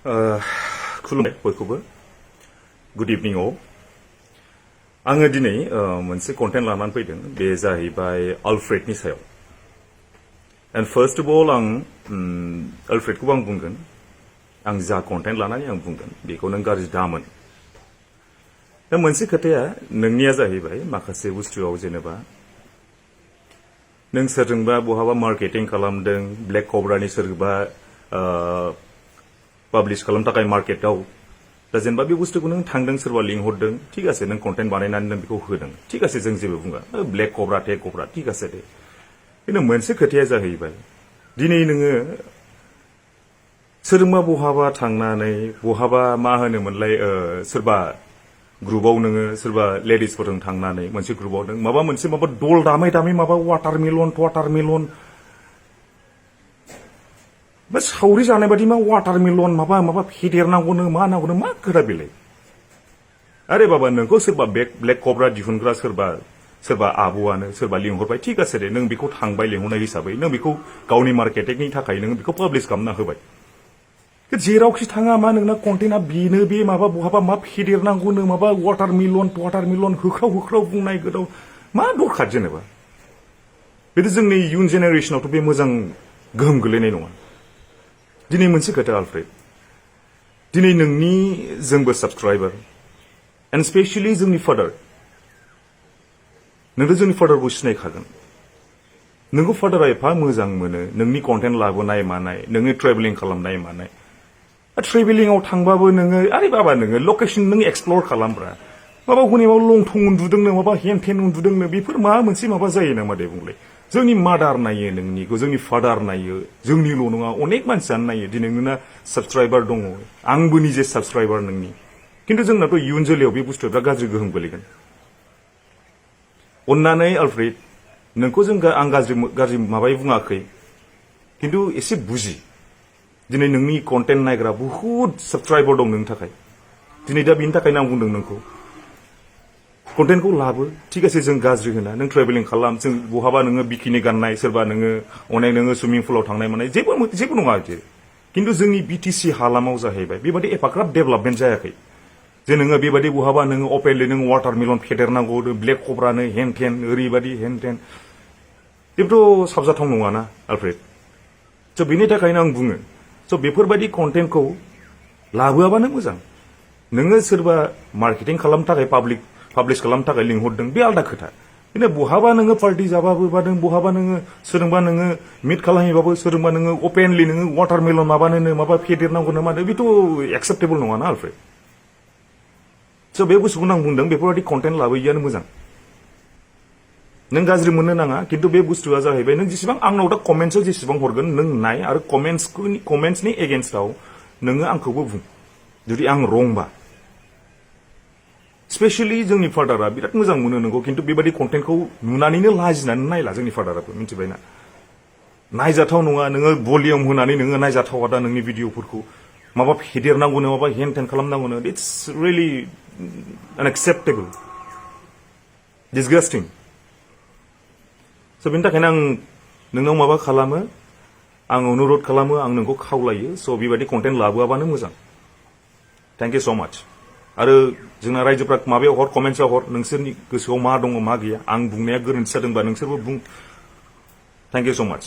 खुलुमबाय बयखौबो गुड इभिनिं all आङो दिनै मोनसे कन्टेन्ट लानानै फैदों बे जाहैबाय आलफ्रेडनि सायाव एन्ड फार्स्ट अफ अल आं आलफ्रेडखौ आं बुंगोन आं जा कन्टेन्ट लानानै आं बुंगोन बेखौ नों गाज्रि दामोन दा मोनसे खोथाया नोंनिया जाहैबाय माखासे बुस्थुआव जेनेबा नों सोरजोंबा बहाबा मार्केटिं खालामदों ब्लेक कब्रानि सोरबा पाब्लिश खालामनो थाखाय मार्केटआव दा जेनेबा बे बुस्थुखौ नों थांदों सोरबा लिंहरदों ठीक आसे नों कन्टेन्ट बानायनानै नों बेखौ होदों ठीक आसे जों जेबो बुङा ब्लेक कब्रा टेक कब्रा ठीक आसे दे खिन्थु मोनसे खोथाया जाहैबाय दिनै नोङो सोरजोंबा बहाबा थांनानै बहाबा मा होनोमोनलाय सोरबा ग्रुपआव नोङो सोरबा लेडिसफोरजों थांनानै मोनसे ग्रुपआव नों माबा मोनसे माबा दल दामै दामै माबा वाटारमेलन बा सावरि जानाय बादि मा वाटारमेलन माबा फेदेरनांगौनो मा नांगौनो मा खोथा बेलाय आरे बाबा नोंखौ सोरबा ब्लेक कब्रा दिहुनग्रा सोरबा आब'आनो सोरबा लिंहरबाय ठीक आसे दे नों बेखौ थांबाय लिंहरनाय हिसाबै नों बेखौ गावनि मार्केटिंनि थाखाय नों बेखौ पाब्लिश खालामना होबाय जेरावखि थाङा मा नोंना कन्टेन्टआ बेनो बे माबा बहाबा मा फेदेरनांगौनो माबा वाटारमेलन होख्राव बुंनाय गोदाव मा दरखार जेनेबा बेथ' जोंनि इयुन जेनेरेसनावथ' बे मोजां गोहोम गोलैनाय नङा दिनै मोनसे खोथा आलफ्रेड दिनै नोंनि जोंबो साबस्क्राइबार एन्ड स्पेशली जोंनि फादार नोंथ' जोंनि फादारखौ सिनायखागोन नोंखौ फादारा एफा मोजां मोनो नोंनि कन्टेन्ट लाबोनाय मानाय नोंनि ट्रेभेलिं खालामनाय मानाय ट्रेभेलिंआव थांबाबो नोङो आरे बाबा नोङो लकेसन नों एक्सप्लर खालामब्रा माबा हनै माबा लंथं उन्दुदोंनो माबा हेन उन्दुदोंनो बेफोर मा मोनसे माबा जायो नामा दे बुंलाय जोंनि मादार नायो नोंनिखौ जोंनि फादार नायो जोंनिल' नङा अनेक मानसियानो नायो दिनै नोंना साबस्क्राइबार दङ आंबो निजे साबस्क्राइबार नोंनि खिन्थु जोंनाथ' इयुन जोलैयाव बे बुस्थुआ बिराद गाज्रि गोहोम गोलैगोन अन्नानै आलफ्रेड नोंखौ जों आं गाज्रि माबायै बुङाखै खिन्थु एसे बुजि दिनै नोंनि कन्टेन्ट नायग्रा बुहुत साबस्क्राइबार दं नोंनि थाखाय दिनै दा बिनि थाखायनो आं बुंदों नोंखौ कन्टेन्टखौ लाबो ठीक आसे जों गाज्रि होना नों ट्रेभेलिं खालाम जों बहाबा नोङो बिकिनि गाननाय सोरबा नोङो अनेक नोङो सुइमिं पुलाव थांनाय मानाय जेबो नङा आरोखि खिन्थु जोंनि बिटिसि हालामाव जाहैबाय बेबादि एफाग्राब डेभेलपमेन्ट जायाखै जे नोङो बेबादि बहाबा नोङो अपेनलि नों वाटारमेलन फेदेरनांगौ ब्लेक कब्रानो हेन टेन ओरैबादि हेन टेन बेबोथ' साबजाथाव नङाना आलफ्रेड स' बेनि थाखायनो आं बुङो स' बेफोरबायदि कन्टेन्टखौ लाबोआबानो मोजां नोङो सोरबा मार्केटिं खालामनो थाखाय पाब्लिश खालामनो थाखाय लिंहरदों बे आलदा खोथा बिदिनो बहाबा नोङो पार्टि जाबाबो बा नों बहाबा नोङो सोरजोंबा नोङो मिट खालामहैबाबो सोरजोंबा नोङो अपेनलि नोङो वाटारमेलन माबानो माबा फेदेरनांगौ ना मानो बेथ' एक्सेप्टेबल नङाना आलफ्रेड स' बे बुस्थुखौनो आं बुंदों बेफोरबायदि कन्टेन्ट लाबोयैआनो मोजां नों गाज्रि मोननो नाङा खिन्थु बे बुस्थुआ जाहैबाय नों जेसेबां आंनाव दा कमेन्ट्सआव जेसेबां हरगोन नों नाय आरो कमेन्ट्सनि एगेन्स्टआव नोङो आंखौबो बुं जुदि आं रंबा स्पेशली जोंनि फादारा बिराद मोजां मोनो नोंखौ खिन्थु बेबायदि कन्टेन्टखौ नुनानैनो लाजिनानै नायला जोंनि फादाराबो मिथिबायना नायजाथाव नङा नोङो भलिउम होनानै नोङो नायजाथावा दा नोंनि भिडिअफोरखौ माबा फेदेरनांगौनो माबा हेन टेन खालामनांगौनो इट्स रियेलि आनएक्सेप्टेबल डिसगास्टिं स' बेनि थाखायनो आं नोंनाव माबा खालामो आं अनुरद खालामो आं नोंखौ खावलायो स' बेबायदि कन्टेन्ट लाबोआबानो मोजां थेंक इउ स' माच आरो जोंना रायजोफ्रा माबायाव हर कमेन्ट्सआव हर नोंसोरनि गोसोआव मा दङ मा गैया आं बुंनाया गोरोन्थि जादोंबा नोंसोरबो बुं थेंक इउ स' माच